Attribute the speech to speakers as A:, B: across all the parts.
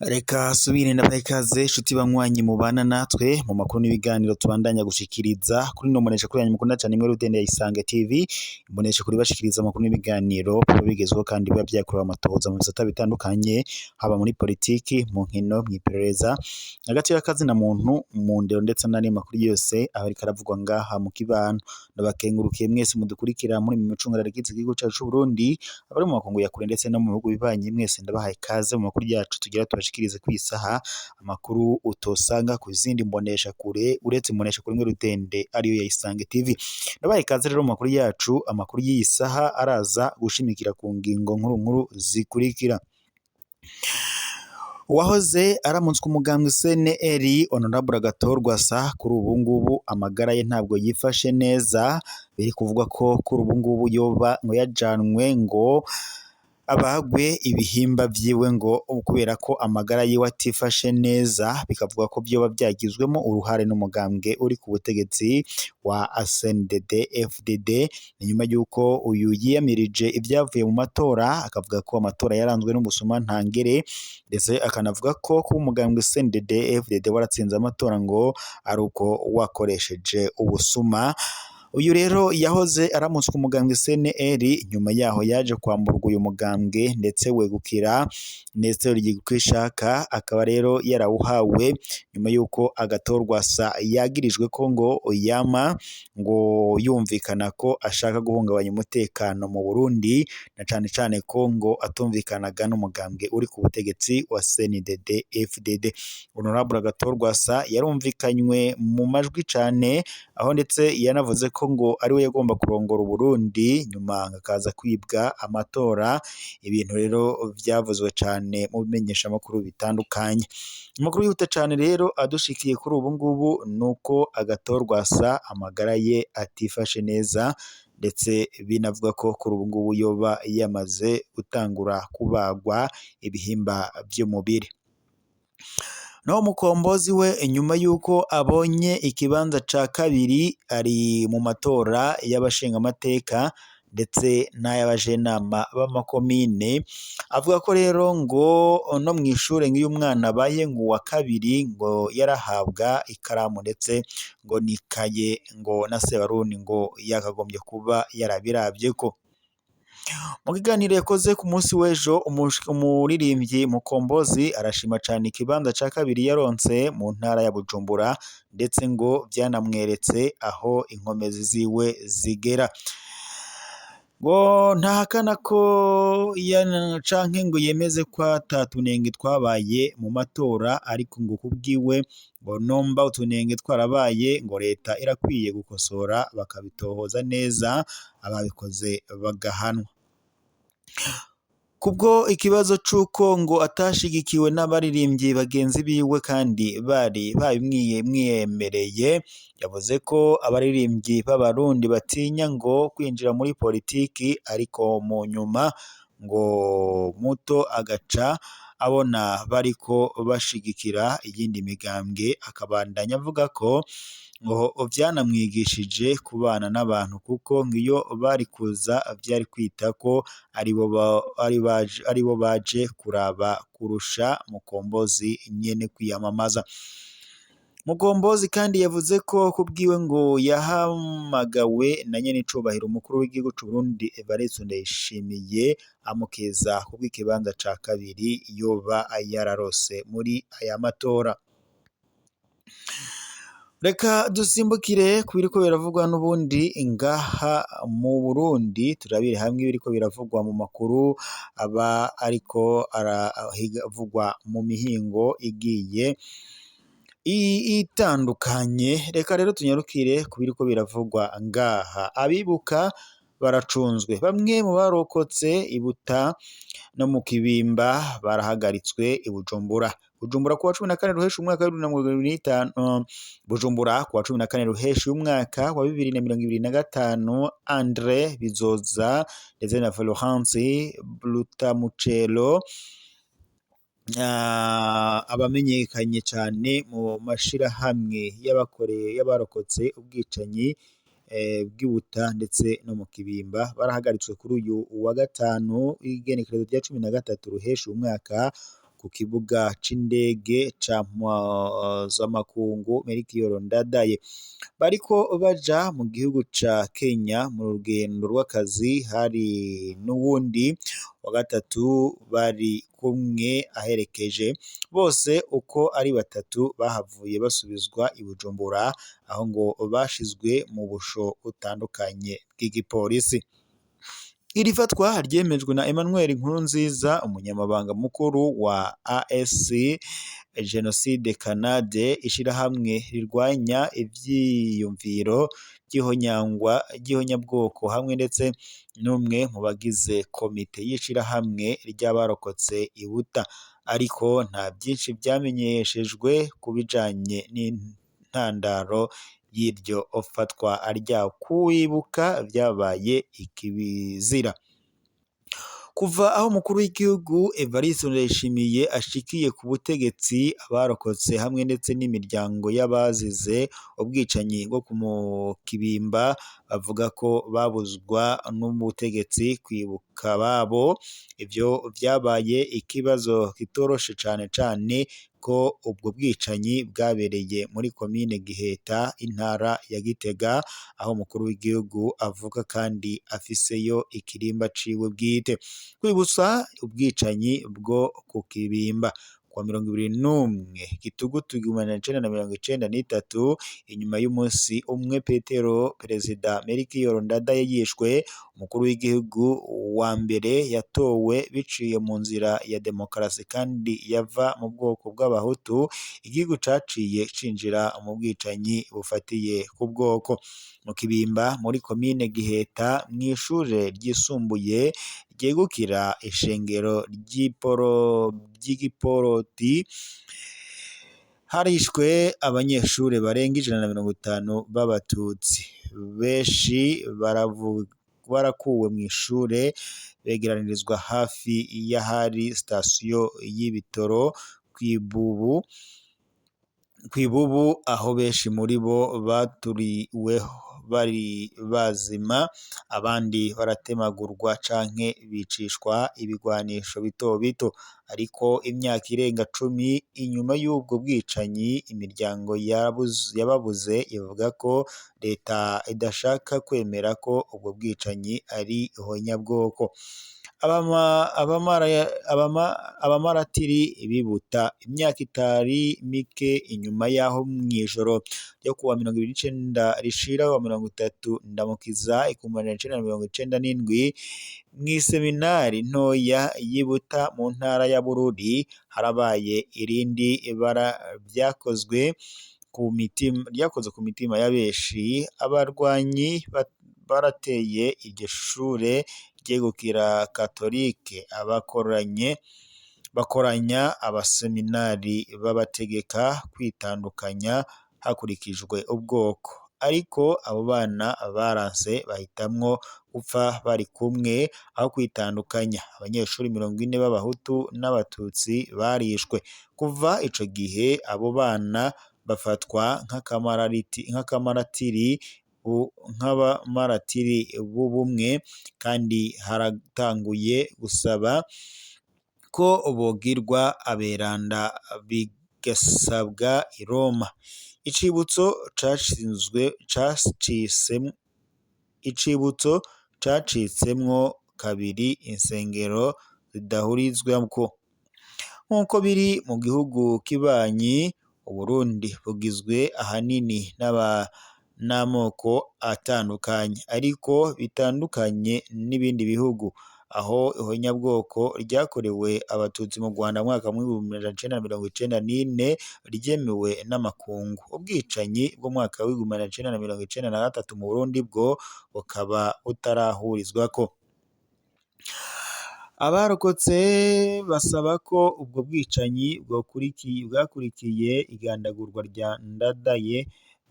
A: Reka subire ndabaha ikaze nshuti banywanyi mubana natwe mu makuru n'ibiganiro tubandanya gushikiriza kuri ino mboneshakure yanyu mukunda cane imwe rudende ya Isange TV, imboneshakure ibashikiriza amakuru n'ibiganiro biba bigezweho kandi biba vyakorewe amatohoza mu bisata bitandukanye, haba muri politiki, mu nkino, mw'iperereza, hagati y'akazina muntu, mu ndero ndetse n'andi makuru yose aba ariko aravugwa ngaha mu kibano. Ndabakengurukiye mwese mudukurikira muri mu micungararo igize igihugu cacu c'Uburundi, abari mu makungu ya kure ndetse no mu bihugu bibanyi, mwese ndabahaye ikaze mu makuru yacu tugira tubashikirize kw'isaha, amakuru utosanga ku zindi mboneshakure uretse imboneshakure imwe rudende ariyo ya Isange TV. Ndabahaye ikaze rero mu makuru yacu, amakuru y'iyi saha araza gushimikira ku ngingo nkuru nkuru zikurikira. Uwahoze aramutswa umugambwe CNL Honorable Agathon Rwasa kuri ubu ngubu amagara ye ntabwo yifashe neza, biri kuvugwa ko kuri ubu ngubu yoba ngo yajanwe ngo abagwe ibihimba vyiwe ngo kubera ko amagara yiwe atifashe neza, bikavuga ko vyoba vyagizwemo uruhare n'umugambwe uri ku butegetsi wa CNDD FDD, ni nyuma yuko uyu yiyamirije ivyavuye mu matora, akavuga ko amatora yaranzwe n'ubusuma ntangere, ndetse akanavuga ko kuba umugambwe CNDD FDD waratsinze amatora ngo ari uko wakoresheje ubusuma. Uyu rero yahoze aramutswa umugambwe CNL, nyuma yaho yaje kwamburwa uyu mugambwe ndetse wegukira Nestor Rigwishaka, akaba rero yarawuhawe nyuma yuko Agathon Rwasa yagirijwe ko ngo yama ngo yumvikana ko ashaka guhungabanya umutekano mu Burundi, na cane cane ko ngo atumvikanaga n'umugambwe uri ku butegetsi wa CNDD FDD. Honorable Agathon Rwasa yarumvikanywe mu majwi cane, aho ndetse yanavuze ko ngo ariwe yagomba kurongora Uburundi, nyuma akaza kwibwa amatora, ibintu rero vyavuzwe cane mu bimenyeshamakuru bitandukanye. Amakuru yihuta cane rero adushikiye kuri ubu ngubu nuko Agathon Rwasa amagara ye atifashe neza, ndetse binavuga ko kuri ubu ngubu yoba yamaze gutangura kubagwa ibihimba vy'umubiri. Naho Mukombozi we nyuma yuko abonye ikibanza ca kabiri ari mu matora y'abashingamateka ndetse n'ay'abajenama b'amakomine, avuga ko rero ngo no mw'ishure nk'iyo umwana abaye ngo uwa kabiri ngo yarahabwa ikaramu ndetse ngo n'ikaye, ngo na Sebarundi ngo yakagombye kuba yarabiravyeko. Mu kiganiro yakoze ku munsi w'ejo, umuririmbyi Mukombozi arashima cane ikibanza ca kabiri yaronse mu ntara ya Bujumbura, ndetse ngo vyanamweretse aho inkomezi ziwe zigera. Ngo ntahakana ko canke ngo yemeze ko ata tunenge twabaye mu matora, ariko ngo kubwiwe ngo nomba utunenge twarabaye ngo leta irakwiye gukosora bakabitohoza neza, ababikoze bagahanwa. Kubwo ikibazo c'uko ngo atashigikiwe n'abaririmbyi bagenzi biwe kandi bari babimwemereye, yavuze ko abaririmbyi b'abarundi batinya ngo kwinjira muri politiki, ariko mu nyuma ngo muto agaca abona bariko bashigikira iyindi migambwe, akabandanya avuga ko ngo vyanamwigishije kubana n'abantu kuko ngiyo bari kuza vyari kwita ko aribo baje kuraba kurusha Mukombozi nyene kwiyamamaza. Mukombozi kandi yavuze ko kubwiwe ngo yahamagawe na nyen'icubahiro umukuru w'igihugu c'Uburundi Evariste Ndayishimiye amukeza kubw'ikibanza ca kabiri yoba yararose muri aya matora. Reka dusimbukire ku biriko biravugwa n'ubundi ngaha mu Burundi, turabire hamwe ibiriko biravugwa mu makuru aba ariko aravugwa mu mihingo igiye itandukanye. Reka rero tunyarukire ku biriko biravugwa ngaha. Abibuka baracunzwe, bamwe mu barokotse ibuta no mu Kibimba barahagaritswe i Bujumbura. Bujumbura kuwa 14 Ruheshi umwaka wa 2025, Bujumbura kuwa 14 Ruheshi umwaka wa 2025, Andre Bizoza ndetse na Florence Rutamucero, abamenyekanye cane mu mashirahamwe y'abarokotse ubwicanyi bw'ibuta ndetse no mu Kibimba, barahagaritswe kuri uyu wa gatanu w'igenekerezo rya 13 Ruheshi umwaka ku kibuga c'indege ca mpuzamakungu Melchior Ndadaye, bariko baja mu gihugu ca Kenya mu rugendo rw'akazi. Hari n'uwundi wa gatatu bari kumwe aherekeje. Bose uko ari batatu bahavuye basubizwa i Bujumbura, aho ngo bashizwe mu busho butandukanye bw'igipolisi. Iri fatwa ryemejwe na Emmanuel Nkurunziza, umunyamabanga mukuru wa ASC Genocide Canade, ishirahamwe rirwanya ivyiyumviro ry'ihonyangwa ry'ihonyabwoko, hamwe ndetse n'umwe mu bagize komite y'ishirahamwe ry'abarokotse Ibuta. Ariko nta byinshi vyamenyeshejwe ku bijanye n'intandaro y'iryo fatwa rya kwibuka vyabaye ikibizira. Kuva aho umukuru w'igihugu Evariste Ndayishimiye ashikiye ku butegetsi, abarokotse hamwe ndetse n'imiryango y'abazize ubwicanyi bwo mu Kibimba bavuga ko babuzwa n'ubutegetsi kwibuka ababo. Ivyo vyabaye ikibazo kitoroshe, cane cane ko ubwo bwicanyi bwabereye muri komine Giheta, intara ya Gitega, aho umukuru w'igihugu avuka kandi afiseyo ikirimba ciwe bwite. Kwibutsa ubwicanyi bwo ku Kibimba kuwa 21 Gitugutu 1993, inyuma y'umunsi umwe Petero Perezida Melchior Ndadaye yishwe, umukuru w'igihugu wa mbere yatowe biciye mu nzira ya demokarasi kandi yava mu bwoko bw'abahutu, igihugu caciye cinjira mu bwicanyi bufatiye ku bwoko. Mu Kibimba muri komine Giheta, mw'ishure ryisumbuye ryegukira ishengero ry'igiporoti, harishwe abanyeshure barenga 150 b'abatutsi. Benshi barakuwe mw'ishure begeranirizwa hafi y'ahari sitasiyo y'ibitoro kw'ibubu, aho benshi muri bo baturiweho bari bazima, abandi baratemagurwa canke bicishwa ibigwanisho bito bito. Ariko imyaka irenga 10 inyuma y'ubwo bwicanyi, imiryango yababuze ivuga ko leta idashaka kwemera ko ubwo bwicanyi ari ihonyabwoko. Abamaratiri bibuta imyaka itari mike inyuma y'aho mw'ijoro ryo kuwa 29 rishira wa 30 Ndamukiza 1997, mw'iseminari ntoya y'Ibuta mu ntara ya Bururi, harabaye irindi bara ryakoze ku mitima ya benshi. Abarwanyi barateye iryo shure ryegukira katolike, abakoranye bakoranya abaseminari babategeka kwitandukanya hakurikijwe ubwoko. Ariko abo bana baranse, bahitamwo gupfa bari kumwe aho kwitandukanya. Abanyeshuri 40 b'abahutu n'abatutsi barishwe. Kuva ico gihe abo bana bafatwa nk'abamaratiri b'ubumwe, kandi haratanguye gusaba ko bogirwa aberanda bigasabwa i Roma. Icibutso cacitsemwo kabiri, insengero zidahurizwako. Nk'uko biri mu gihugu kibanyi, Uburundi bugizwe ahanini n'amoko atandukanye, ariko bitandukanye n'ibindi bihugu aho ihonyabwoko ryakorewe abatutsi mu Rwanda mu mwaka w'1994 ryemewe n'amakungu. Ubwicanyi bw'umwaka w'1993 mu Burundi bwo bukaba butarahurizwako. Abarokotse basaba ko ubwo bwicanyi bwakurikiye igandagurwa rya Ndadaye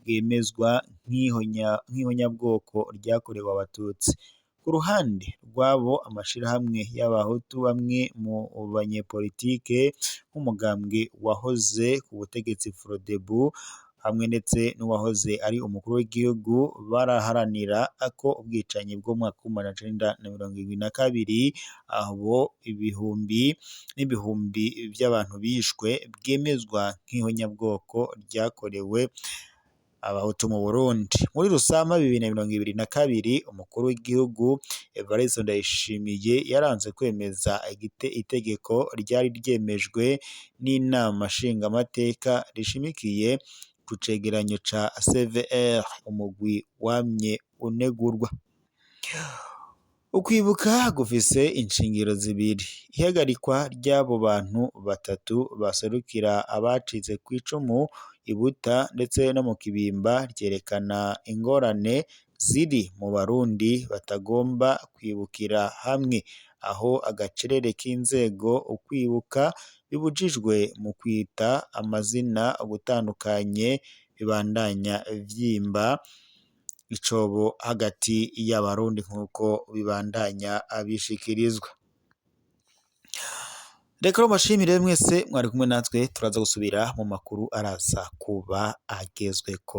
A: bwemezwa nk'ihonyabwoko ryakorewe abatutsi. Ku ruhande rw'abo amashirahamwe y'abahutu, bamwe mu banyepolitike nk'umugambwe wahoze ku butegetsi Frodebu hamwe ndetse n'uwahoze ari umukuru w'igihugu baraharanira ko ubwicanyi bw'umwaka w'1972 abo ibihumbi n'ibihumbi by'abantu bishwe bwemezwa nk'ihonyabwoko ryakorewe abahutu mu Burundi. Muri Rusama 2022 umukuru w'igihugu Evariste Ndayishimiye yaranze kwemeza itegeko ryari ryemejwe n'inama nshingamateka rishimikiye ku cegeranyo ca CVR, umugwi wamye unegurwa. Ukwibuka gufise inshingiro zibiri: ihagarikwa ry'abo bantu batatu baserukira abacitse kw'icumu i Buta ndetse no mu Kibimba ryerekana ingorane ziri mu Barundi batagomba kwibukira hamwe, aho agacerere k'inzego ukwibuka bibujijwe mu kwita amazina ugutandukanye bibandanya vyimba icobo hagati y'Abarundi nk'uko bibandanya bishikirizwa. Reka rero mbashimire mwese mwari kumwe natwe, turaza gusubira mu makuru araza kuba agezweko.